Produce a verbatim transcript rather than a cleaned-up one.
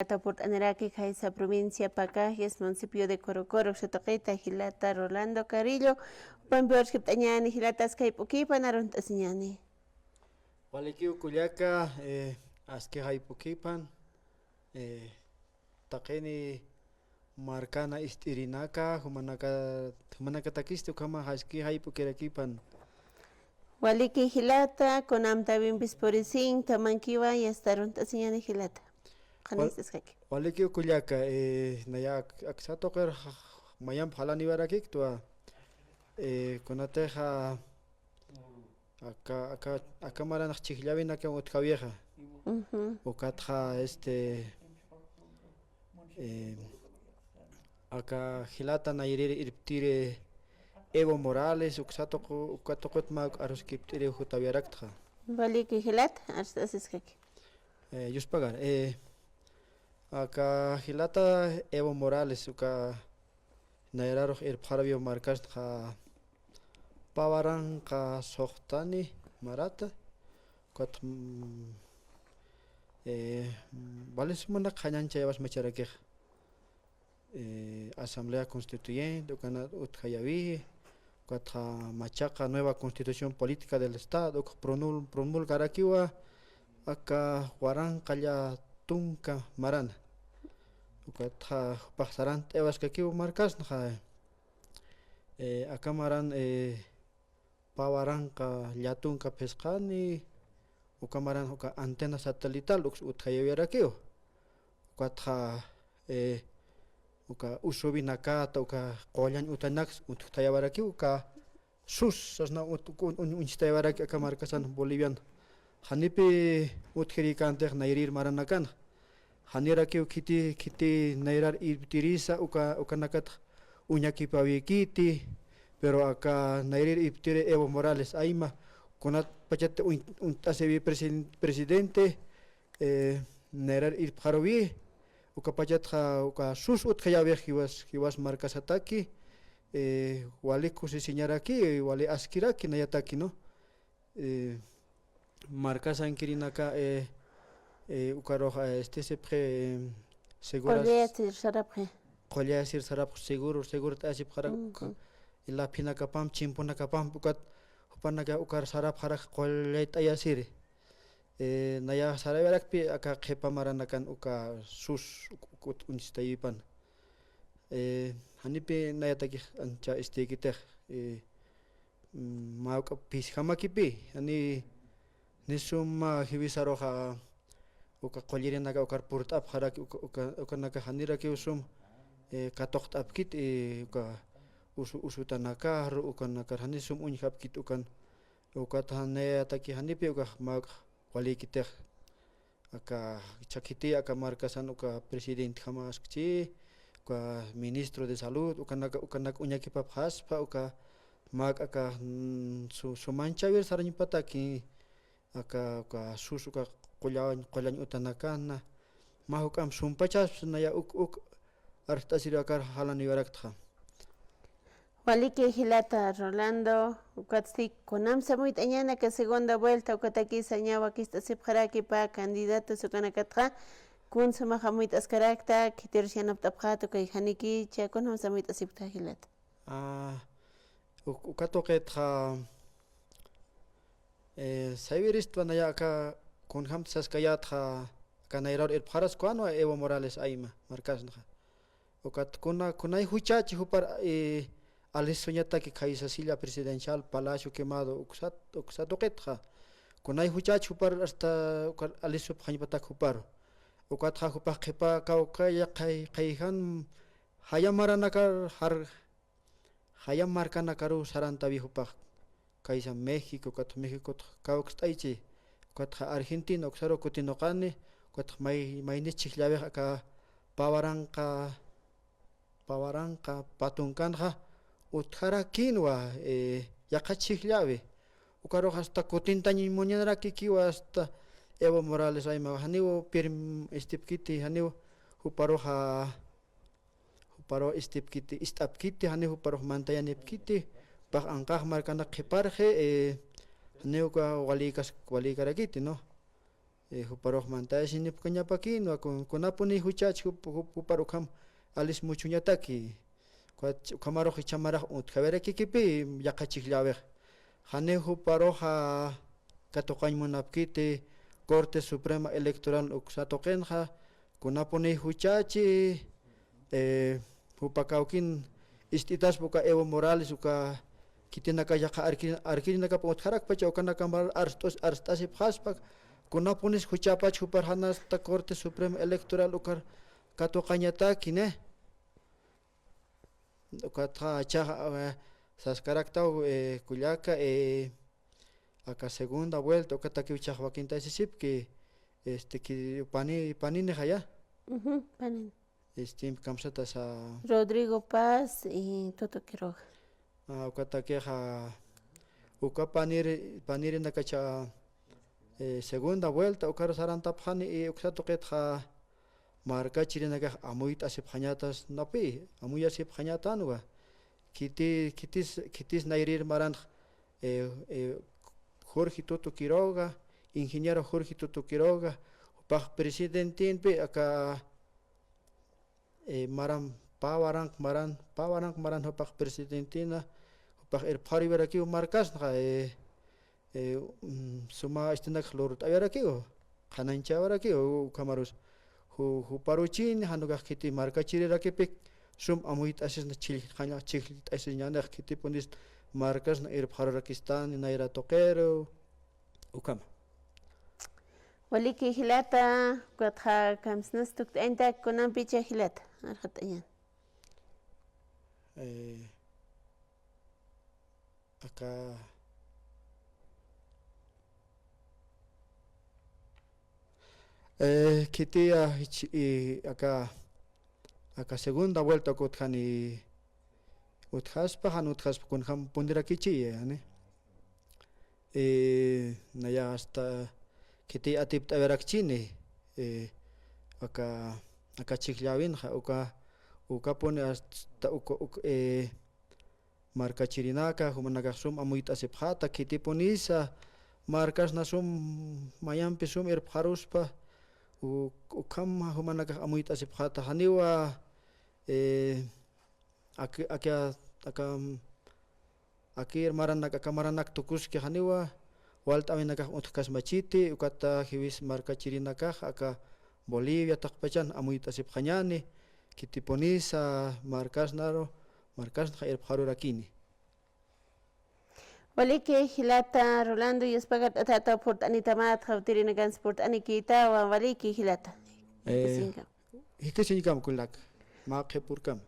Jilata purt'aniraki khaysa provincia Pacajes, municipio de Corocoro, uksatuqita jilata Rolando Carrillo, jupampi arskipt'añäni, jilata askha jayp'ukipan arunt'asiñäni. Walikiw kullaka, eh, askha jayp'ukipan, eh, taqini markana ist'irinaka, jumanaka, jumanakatakisti ukhama askha jayp'ukirakipan. Waliki jilata, kunamtawimpis purisin, tamankiwa, yasta arunt'asiñäni jilata. Wal-, qhanist'askaki. Walikiw kullaka, eh, naya ak-, aksa tuqir ja-, mayamp jalaniwarakiktwa, eh, kunatixa, Aka, aka, aka maranx chhijllawinakaw utjawixa. Ujú. Ukatxa, este, eh, aka jilata nayrir irptiri Evo Morales, uksa tuqu-, uka tuqut mä aruskipt'iri jutawayaraktxa. Waliki jilata, arst'asiskaki. Eh, yuspagar, eh, aka jilata Evo Morales, uka nayrarux irpxarawiw markasnxa, pä waranqa suxtani marata, ukat, mm, eh, wali suma munaq qhañañchayawas macharakixa. Eh, Asamblea Constituyente, ukana utjayawi, ukatxa machaqa nueva Constitución Política del Estado, uk promul-, promulgarakiwa, aka waranqa llätunka marana. Ukatxa jupax sarantawaskakiw markasnxa. Eh, aka maran, eh, pä waranqa llätunka phisqani, uka maran uka antena satelital uks utjayawayarakiw. Ukatxa, eh, uka usuwinakata, uka qullañ utanaks utjtayawarakiw, uka sus sasna ut-, un-, un-, uñstayawaraki aka markasan Bolivian. Janipi utjirïkantix nayrir maranakan. Janirakiw khiti, khiti nayrar irptirisa uka, ukanakatx uñakipawikiti, pero aka nayrir irptiri Evo Morales Ayma, kunapachat uñ-, uñt'asiwi presi-, presidente, eh, nayrar irpxaruwi, ukapachatxa uka sus utjayawix jiwas, jiwas markasataki, eh, wali kusisiñaraki, wali askiraki nayataki, ¿no? Eh, markasankirinaka, eh, eh, ukarux, eh, este, sipxi, eh, seguras. Qullayasir sarapxi. Qullayasir sarapxi, seguro, seguro t'asipxarak, ujú, laphinakapamp, chimpunakapamp, ukat, jupanaka ukar sarapxarak qullayt'ayasiri. Eh, naya sarawirakpi aka qhipa maranakan uka sus, uk-, uk-, ut-, uñstayipan. Eh, janipi nayatakix ancha istïkitix, eh, mm, mä juk'a phisjamakipi, jani, ni suma jiwisaruxa uka qullirinaka ukar purt'apxaraki uka, uka, ukanaka janirakiw sum, eh, katuqt'apkit, eh, uka usu, usutanakar, ukanakar jani sum uñjapkit ukan, ukat janayataki janipi ukax mä juk'a walïkitix. Aka chhakiti, aka markasan uka presidentjama askchi, uka ministro de salud, ukanaka, ukanaka uñakipapxaspa, uka mä juk'a aka, mm, su-, sumanchawir sarañpataki, aka, uka sus, uka qullañ, qullañ utanakana, mä juk'amp sumpachaspa, naya uk, uk, arst'asir akar jalaniwaraktxa. Waliki jilata Rolando, ukatsti kunam samuyt'añäni aka segunda vuelta, ukataki saña wakist'asipxaraki pä candidatos ukanakatxa, kun suma samuyt'askarakta, khitirus yanapt'apxäta, ukay janikicha, kunam samuyt'asipkta jilata. Ah, uk-, uka tuqitxa, eh, saywiristwa naya aka kunjamtï saskayätxa, aka nayrar irpxaras kunwa Evo Morales Ayma markasnxa. Ukat kuna, kunay juchachi jupar, eh, alisuñataki khaysa silla presidencial Palacio Quemado uksat, uksa tuqitxa. Kunay juchachi jupar hasta ukar alisupxañpatak juparu. Ukatxa jupax qhipa kawkaya qhay, qhayjan jaya maranakar jar, jaya markanakaruw sarantawi jupax. Kaysa México, ukatxa Mexicotxa kawkst'aychi, ukatxa Argentina, uksaruw kutinuqani, ukatxa may, maynis chhijllawix aka pä waranqa, pä waranqa patunkanxa utjarakïnwa, eh, yaqha chhijllawi. Ukarux hasta kutintañ muñanarakikiwa hasta Evo Morales Ayma, janiw pirm istipkiti, janiw juparuxa, juparu istipkiti, ist'apkiti, janiw juparux mantayanipkiti, pax anqax markanak qhiparxi, eh, janiw uka walikas, walikarakiti, ¿no? eh, juparux mantayasinipkañapakinwa, kun-, kunapuni juchach jup-, jup-, jupar ukham alis muchuñataki. Ukat ukhamarux jichha marax utjawirakikipï yaqha chhijllawix. Janiw juparuxa katuqañ munapkiti Corte Suprema Electoral uksa tuqinxa, kunapuni juchachi, eh, jupa kawkin ist'itaspa uka Evo Morales, uka khitinaka yaqha arki-, arkirinakap utjarakpacha, ukanakampar arst'us-, arst'asipxaspa, kunapunis juchapach jupar janasta Corte Suprema Electoral ukar katuqañataki, ¿no? Ukatxa jichhax, eh, saskaraktaw, eh, kullaka, eh, aka segunda vuelta, ukatakiw jichhax wakintasisipki, este, ki-, pani-, paninixaya. Ujú, panin. Este, kamsatasa. Rodrigo Paz y Tuto Quiroga. Ah, ukatakixa, uka panir-, panirinakacha, eh, segunda vuelta, ukar sarantapxani, y uksa tuqitxa markachirinakax amuyt'asipxañatasnapï, amuyasipxañatanwa. Khiti, khitis, khitis nayrir maranx, eh, eh, Jorge Tuto Quiroga, ingeniero Jorge Tuto Quiroga, jupax presidentinpï aka, eh, maran, pä waranq maran, pä waranq maran jupax presidentina, jupax irpxariwirakiw markasnxa, eh, eh, mm, suma istinak lurt'awirakiw, qhanañchawirakiw, ukhamarus. Ju-, juparuchini, jan ukax khiti markachirirakipï sum amuyt'asisna chhillt'asiñanix, khitipunis markasna irpxarurakistani nayra tuqiru, ukhama. Waliki jilata, ukatxa kamsnas tukt'añtak kunampicha jilata, arxat'añan. Eh, aka, eh, khitiya, jich-, i, aka, aka segunda vuelta uk utjani, utjaspa, jan utjaspa, kunjampunirakïchi, ¿no? Eh, naya hasta khiti atipt'awirakchini, eh, aka, aka chhijllawinxa, uka, ukapuni hasta, uka, uk-, eh, markachirinaka, jumanakax sum amuyt'asipxäta, khitipunisa, markasna sum, mayampi sum irpxaruspa, u-, ukham jumanakax amuyt'asipxäta, janiwa, eh, ak-, aka, aka, akir maranak, aka maranak tukuski janiwa, walt'äwinakax utjkasmachiti, ukata jiwis markachirinakax, aka Bolivia taqpachan amuyt'asipxañani, khitipunisa markasnaru, markasnaxa irpxarurakini. Waliki jilata Rolando, yuspagart'atätaw purt'anitamat, jawt'irinakansa purt'anikïtawa, waliki jilata. Eh, jikisiñkam. Jikisiñkam kullaka, mä qhipürkam.